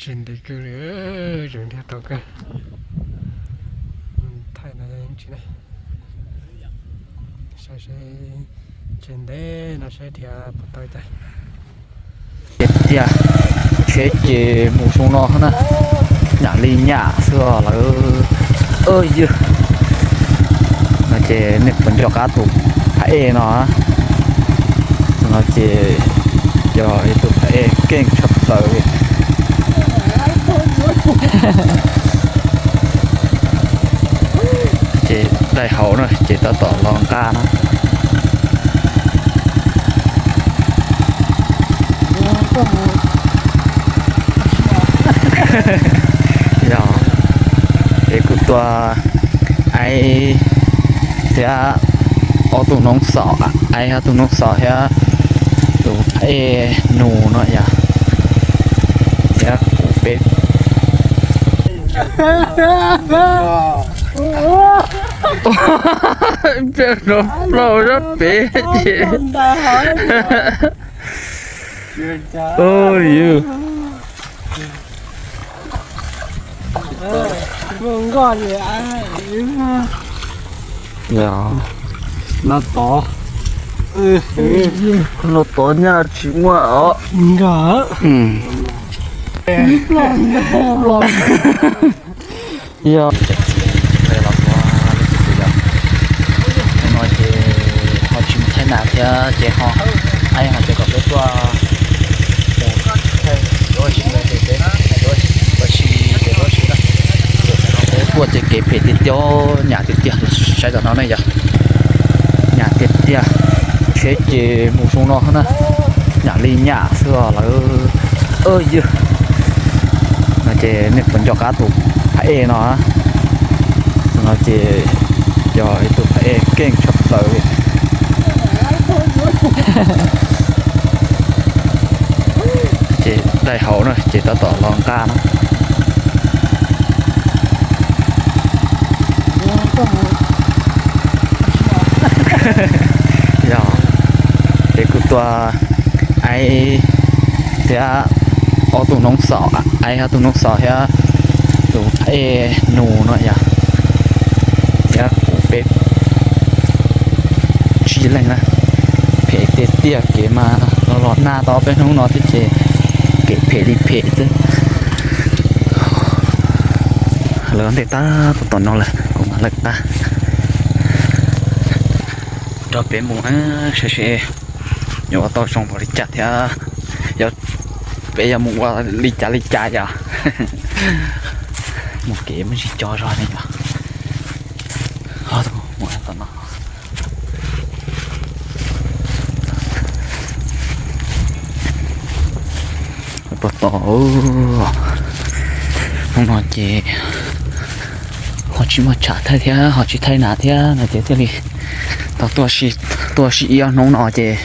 Tsis ntev kawg li, tseem dhia tau kawg. Thaij no yeej tsis ne. Saib seb, tsis ntev no saib dhia puas tau cas. Tiag tiag, tsheb ces mus zoo no na, nyam li nyam xwb os lawv. Ywg, no ces nej puas nco qab tus phab ej no? Tus no ces yog ib tug phab ej keej tshaj plaws li. Ces daim hauv na ces tab tom los nqa na. Yog, es kuv tua aib thiab ob tug noob xos, aib ob tug noob xos thiab tus phab ej nus no yog, thiab kuv peb Peb no plaub zab pem ces. No tod nyaj tsis muaj os. Yog, no ces ho tsis mus thaij nas thiab ces ho, aib ho ces kom peb tuaj ua si ces peb ua si ces ua si na. Ces peb tuaj ces kev phem tiag tiag, nyam tiag tiag, saib tom no ne yog. Nyam tiag tiag, tsheb ces mus zoo no na, nyam li nyam xwb os lawv. Ywg, no ces nej puas nco qab tus phab ej no? Tus no ces yog ib tug phab ej keej tshaj plaws li. Ces daim hauv na ces tab tom los nqa na. Yog, es kuv tua aib thiab ob tug noob xos, aib ob tug noob xos thiab tus phab ej nus no yog, thiab kuv peb tsib leeg na. Phem tiag tiag, kev mas los los nag tau peb hnub no thiab ces kev phem li phem xwb. Lawv ntej tab tom tom no lawm kuv mam lawm tag. Nrog peb mus na, saib seb yuav ua tau zoo npaum li cas thiab, yog peb yuav mus ua li cas li cas yom. Mus kev muaj tsis co zog ne yom. Tom no, tom no ces ho tsis muaj tshav thaij thiab ho tsis thaij nas thiab no ces thiaj li tau tuaj si ib ob hnub no ces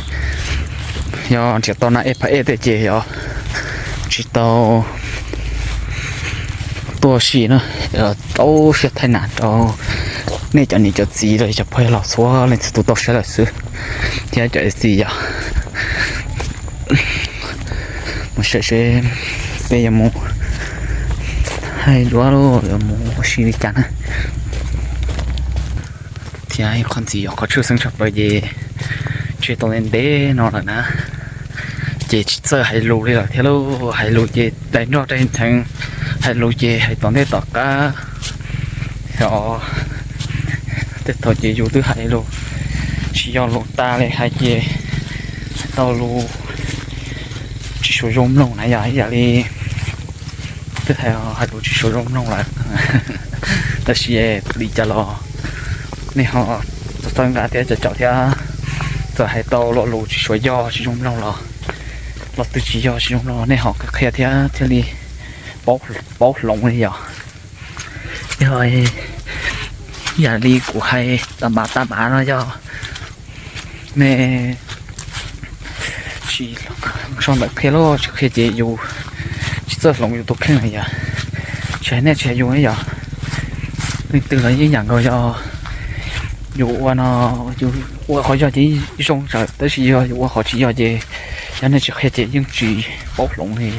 yog nrhiav tau nas ej phab ej tej ces yog tsis tau tuaj si na. Tau siab thaij nas rau nej cov niam cov txiv los cov phooj ywg los txhua leej txhua tus tau saib lawm xwb thiab cov ej txiv yom. Mus saib seb peb yuav mus hais duab los yuav mus ua si li cas na. Thiab ib qho ntxiv yog qhov tshwj xeeb tshaj plaws ces tseg tau ntev ntev no lawm na, ces tsis txawj hais lus li lawm thiab lauj. Hais lus ces daim nrog daim ntheev, hais lus ces hais tom ntej tom qab. Xyov tej thaum ces yus twb hais lus tsis yog lus tas li hais ces hais tau lus tsis suav zoo mloog na yom, ib yam li twb hais hais lus tsis suav zoo mloog lawm. Tab sis li cas los nej ho txawj nqa thiab caum caum thiab, txawm hais tau lo lus tsis suav yog tsis zoo mloog los, lo twg tsis yog tsis zoo mloog nej ho qhia thiab thiaj li paub hloov li yom. Yog ib yam li kuv hais tas mas tas mas no yog nej tsis sau ntawv qhia los tsis qhia ces yus tsis txawj hloov yus tus kheej na yom. Tsis hais nej tsis hais yus yom, leej twg los ib yam nkaus yog Yus ua no, yus ua qhov yog ces zoo tsawv, tab sis yog yus ua qhov tsis yog ces yog nej tsis qhia ces yeej tsis paub hloov li.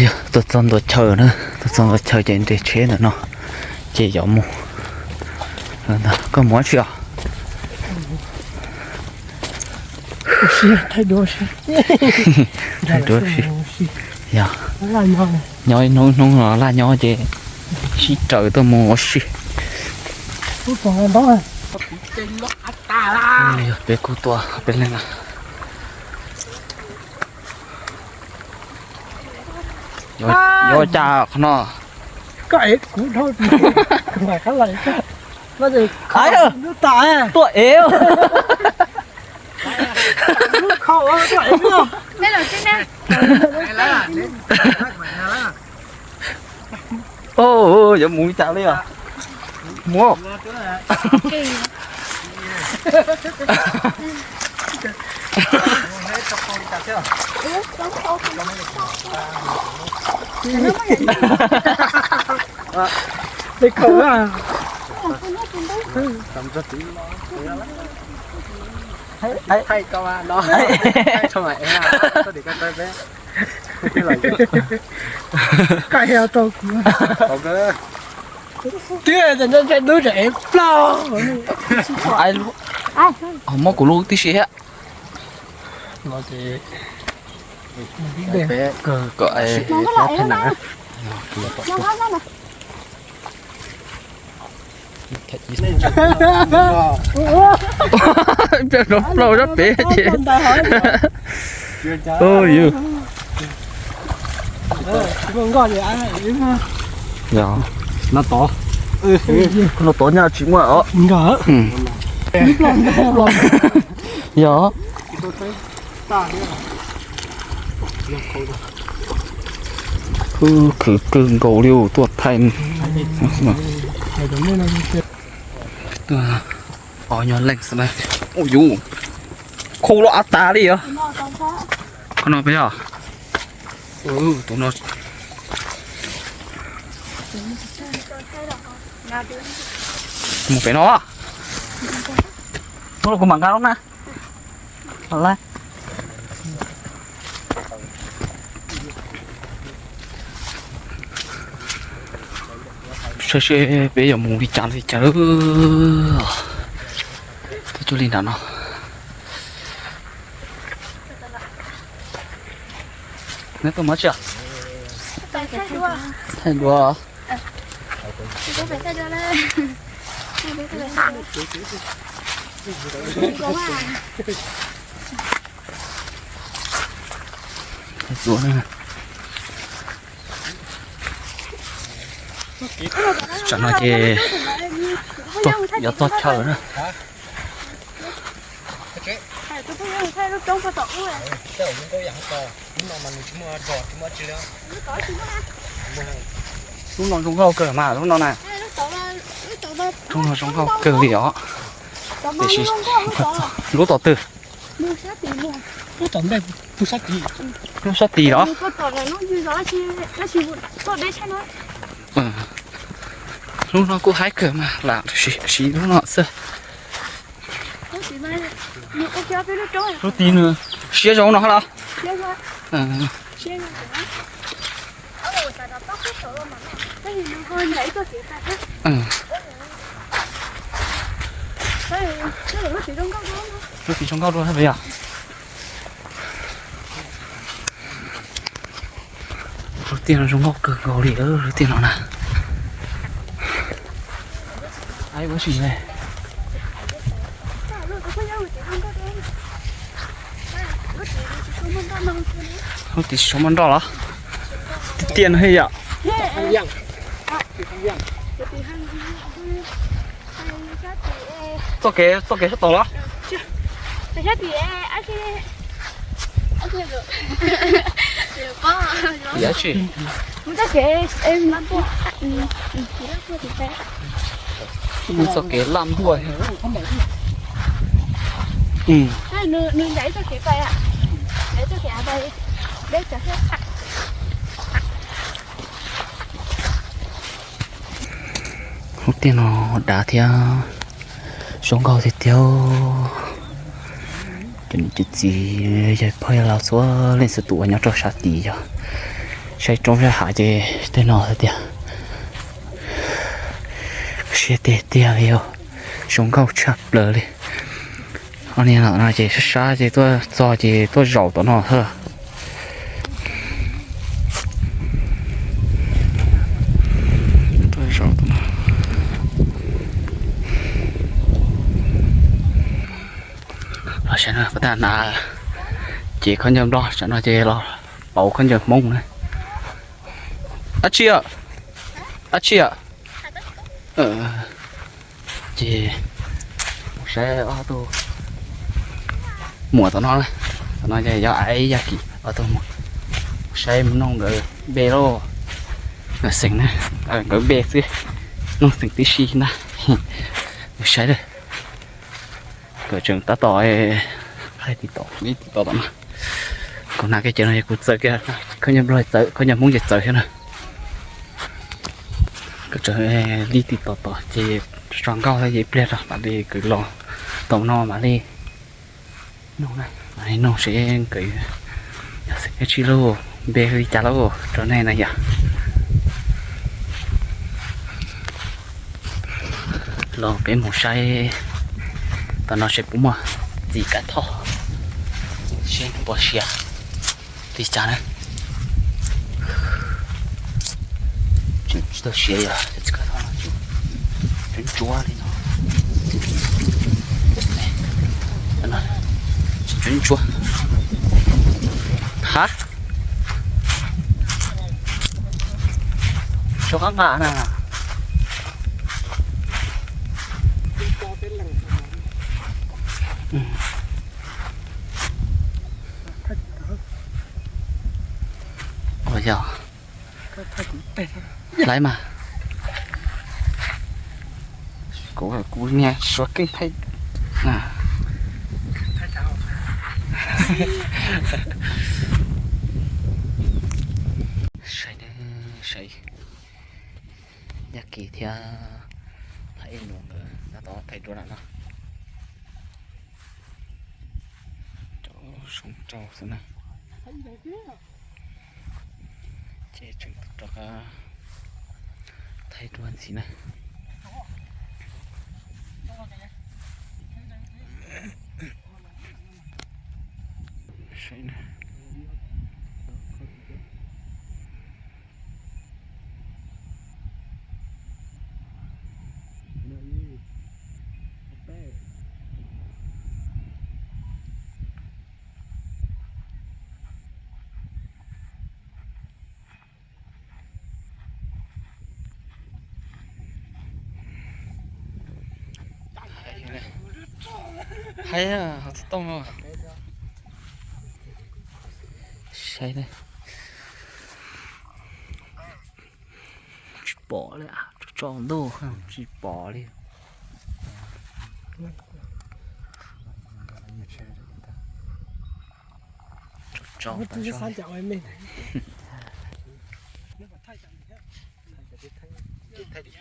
Yog tuaj txog ntua chaw na, tuaj txog ntua chaw ces nres tsheb ntawm no ces yuav mus. Koj mus dab tsi os? Thaij duab si. Yog nyob ib hnub hnub los laj nyob ces sib raws tuaj mus ua si. Yog peb kuj tuaj peb leeg na. Yuav ua cas qhov no? Koj ev kuv dhau, kuv mam qab lais koj. Tuaj ev. Yuav mus li cas li os? Mus. Koj hais tau kuv. Twb ntshe dub tseem ev plaub. Muab kuv lub tib si thiab. Kom ib pliag rov plaub sab pem ces. Yog, no tod, no tod nyaj tsis muaj os. Yog. Khwv kawg nkaus li tuaj thaij. Os, nyob leej xwb na. Ua yus, khau loj av tas li os. Qhov no peb os. Tus no. Mus pem no. Hnub no kuv mam nkag lub na. Saib seb peb yuav mus li cas li cas. Tuaj cuag li nram no. Neb tuaj mus tsi? Thaij duab. Thaij duab. Tsam no ces yuav txog chaw na. Lub no zoo nkauj kawg mas lub no na. Lub no zoo nkauj kawg li os. Tiam sis lub tom twg? Lub sab tid los? Lub no kuj haib kawg mas lam siv lub no xwb. Lub tid nws siab zoo no los? Lub tid zoo nkauj dua thiab yog. Lub tiaj no zoo nkauj kawg nkaus li lub tiaj no na. Ua si ne. Lub tid tsis tshua muaj nroj los? Tiaj no thiab yom. Txoj kev, txoj kev sab tod los? Yam tsi? Mus txoj kev laj ntuaj. Hnub tiag no dav thiab zoo nkauj tiag tiag. Cov niam cov txiv, yog phauj yog laus txhua leej txhua tus uas nyob rau sab tid yog saib roob saib hav ces tej no tiag. Siab tiag tiag li, zoo nkauj tshaj plaws li. Ob niag no ces sab sab ces tuaj txog ces tuaj zaum tom no. Tuaj zaum tom no. Los saib no, puas tas na, ces khaub ncaws Nplog, saib no ces los pauv khaub ncaws Hmoob na. Ab tsi, ab tsi. Ces mus saib ob tug muam tom no, tom no ces yog Aiv Yaj Kim ob tug muam. Saib mus noog nkawd npe lauj, nkawd xeem na, nkawd npe xwb, noog xeem tib si na. Mus saib lawm. Nkawd tseem tab tom hais tiv tauj, tiv tauj tom no. Kuv hnav kiag cov no yog kuv txawm kiag khaub ncaws Nplog txawm, khaub ncaws Hmoob ces txawm thiab na. Kuv tseem li tiv tauj tom ces tso nkauj thiab ces ib pliag rau mam li kwv los tom no mam li noog na, mam li noog seb nkawd yog xeem dab tsi lauj, npe li cas lauj rau nej na yom. Los peb mus saib tom no seb puas muaj txiv Kav Thoj, seb nws puas siav li cas na. Tsis tau siav yog txiv Kav Thoj no tseem ntsuab ntsuab li no. Tseem ntsuab ntsuab. Ha, suab qab nqa na. Ua yog laiv mas, kuv, kuv niag suav keej thaij. Saib, saib Yaj Kim thiab Haiv Ej Nuam nkawd tab tom thaij duab na no. Cov soo rau xwb na. Ces tseem rov qab thaij duab ntxiv na. Saib na. Hais hauv txiv tooj no. Saib ne. Tsis pom li, tso tso ntuj tsis pom li. Tso tso. Thaij duab,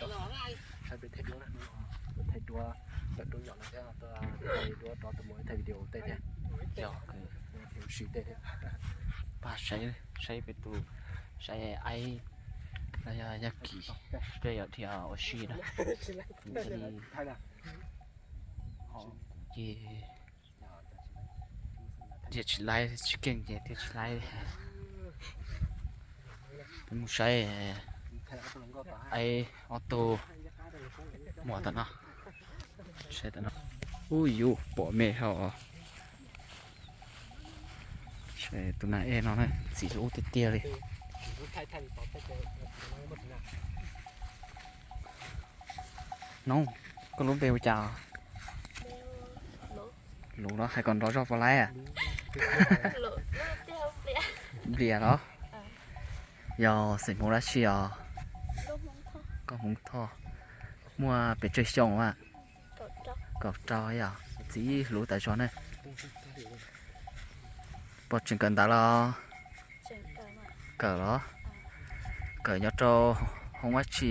thaij duab, thaij duab, thaij duab, thaij duab, thaij duab, thaij duab, thaij duab rov tus mus thaij video tej thiab. Yog, sim tej thiab. Pab saib, saib peb tus, saib Aib, yog Yaj Kim, peb yuav dhia ua si na. Ces dhia tsis laib, tsis keej ces dhia tsis laib. Peb mus saib Aib ob tug muam tom no. Saib tom no. Ub yuv, pom me dhau. Tus nas ej no txiv hlub tiag tiag li. Nub, koj lub npe ua cas? Lus los hais kom nrov zog puas laib? Nplias los? Yog xeem Hmoob dab tsi os? Koj Hmoob Thoj. Muaj pes tsawg xyoo a? Kaum rau yom, txiv hlub tas zog ne. Puas tseem kawm ntawv los? Kawm los? Kawm nyob rau hoob dab tsi?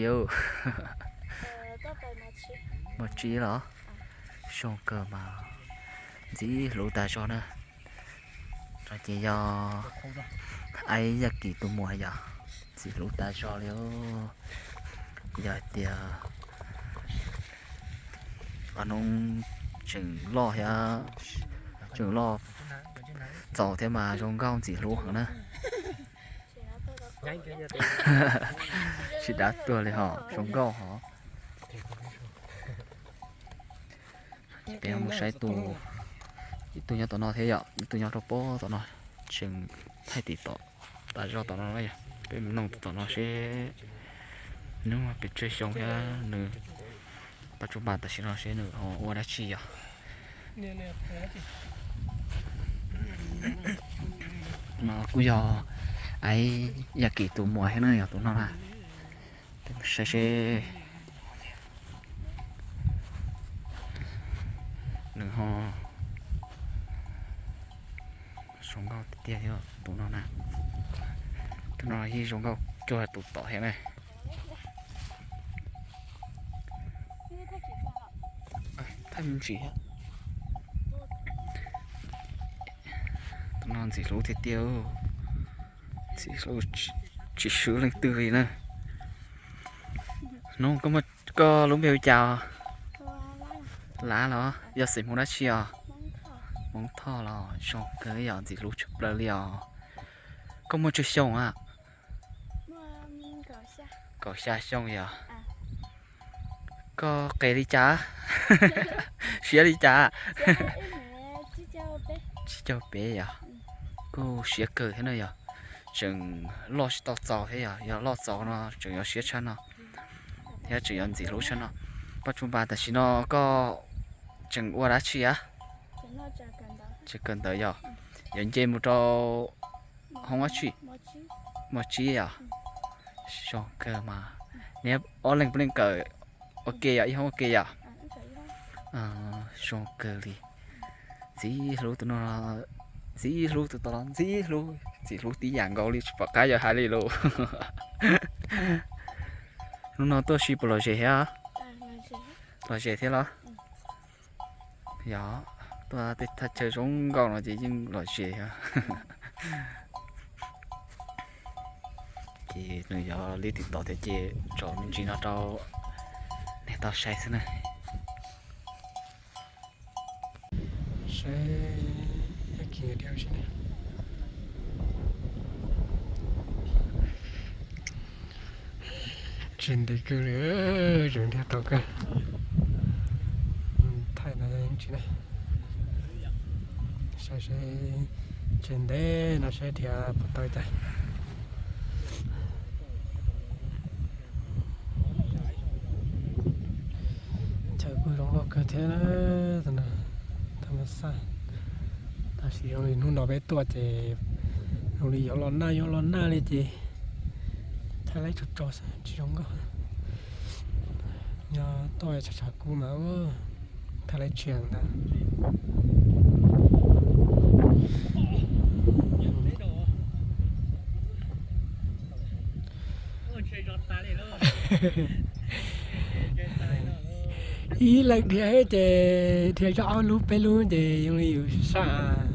Muaj tsib los? Zoo kawg mas, ntxim hlub tas zog na. No ces yog Aib Yaj Kim tus muam yom, ntxim hlub tas zog li. Yog hais tias qhov no tseem loj thiab, tseem loj txaus thiab mas zoo nkauj ntxim hlub heev na. Tsis dab tuag li hos, zoo nkauj hos. Peb mus saib tus, ib tug nyob tom no thiab yom, ib tug nyob rau pob tom no, tseem thaij tim tom, tas zog tom no na yom. Peb mus noog tom no seb nws pes tsawg xyoo thiab nws paj tsuj npas tam sim no seb nws ho ua dab tsi yom. No kuj yog Aib Yaj Kim tus muam thiab na, yog tus no na. Peb mus saib seb nws ho zoo nkauj tiag tiag thiab tus no na. Tus no yeej zoo nkauj cuag tus tom thiab na. Thaij me ntsis thiab. Tus no ntxim hlub tiag tiag, ntxim hlub tsis swb leej twg li na. Hnub koj muaj, koj lub npe hu cas? Lav los? Yog xeem Hmoob dab tsi os? Hmoob Thoj los? Zoo kawg yom, ntxim hlub tshaj plaws li os. Koj muaj tsawg xyoo a? Kaum xya xyoo yom. Koj qes li cas? Siab li cas? Tsib caug peb yom. Kuj siab kawg thiab na yom. Tseem loj tsis tau txaus thiab yom, yog loj txaus no tseem yuav siab tshaj no, thiab tseem yuav ntxim hlub tshaj no. Paj tsuj npas tam sim no koj tseem ua dab tsi a? Tseem kawm ntawv yom. Yuav nce mus rau hoob dab tsi? Mos tsib yom. Zoo kawg mas. Neb ob leeg puav leej kawm ua ke yom, ib hoob ua ke yom. Zoo kawg li. Ntxim hlub tus no, ntxim hlub tus tod los ntxim hlub, ntxim hlub tib yam nkaus li, tsis pom qab yuav hais li lauj. Hnub no tuaj si puas lom zem thiab? Lom zem thiab los? Yog, tuaj tej thaj chaw zoo nkauj no ces yeej lom zem thiab. Ces nws yog li tim tod thiab ces tso me ntsis no rau nej tau saib xwb na. Saib Yaj Kim dhia si. Tsis ntev kawg li, tseem dhia tau kawg. Thaij no yog tsis ne, saib seb tsis ntev no saib dhia puas tau cas. Chaw kuj zoo nkauj kawg thiab, thaj ma xaj. Tab sis zoo li hnub no peb tuaj ces zoo li yuav los nag yuav los nag li ces thaij laib tso tso xwb tsis zoo nkauj. Nyob tuaj tshav tshav kub mas thaij laib tsis heev ntag. Ib leeg dhia ces dhia zog ob lub peb lub ces zoo li yus sab.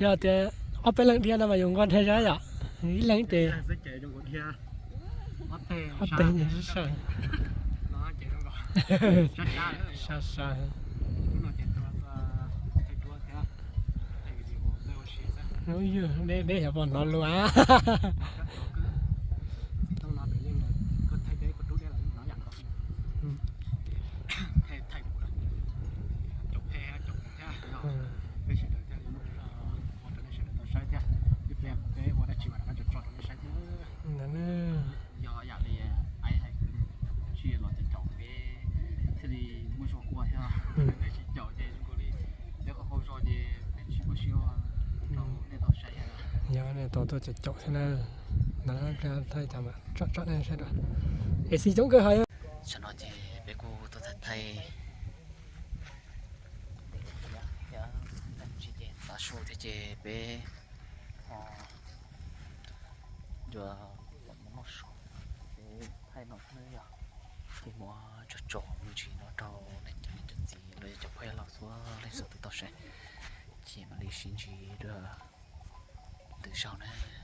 Yog tias ob peb leeg dhia no mas yus nquag dhia zog yom, ib leeg ces ob teg sab sab. Deb deb xyov puas hnov lus a. Yog nej tau tuaj caum caum thiab na, ntawd thaij tso mas tso tso nej saib dua. Es xij coob kawg hos. Tam no ces peb kuj tuaj thaij thaij tav su thiab ces peb ho Ua, los mus noj su, thaij no xwb yog, thaij muab tso tso me ntsis no rau nej cov niam cov txiv los yog cov phooj ywg los txhua leej txhua tus tau saib, ces mam li sib ntsib dua lwm zaug na.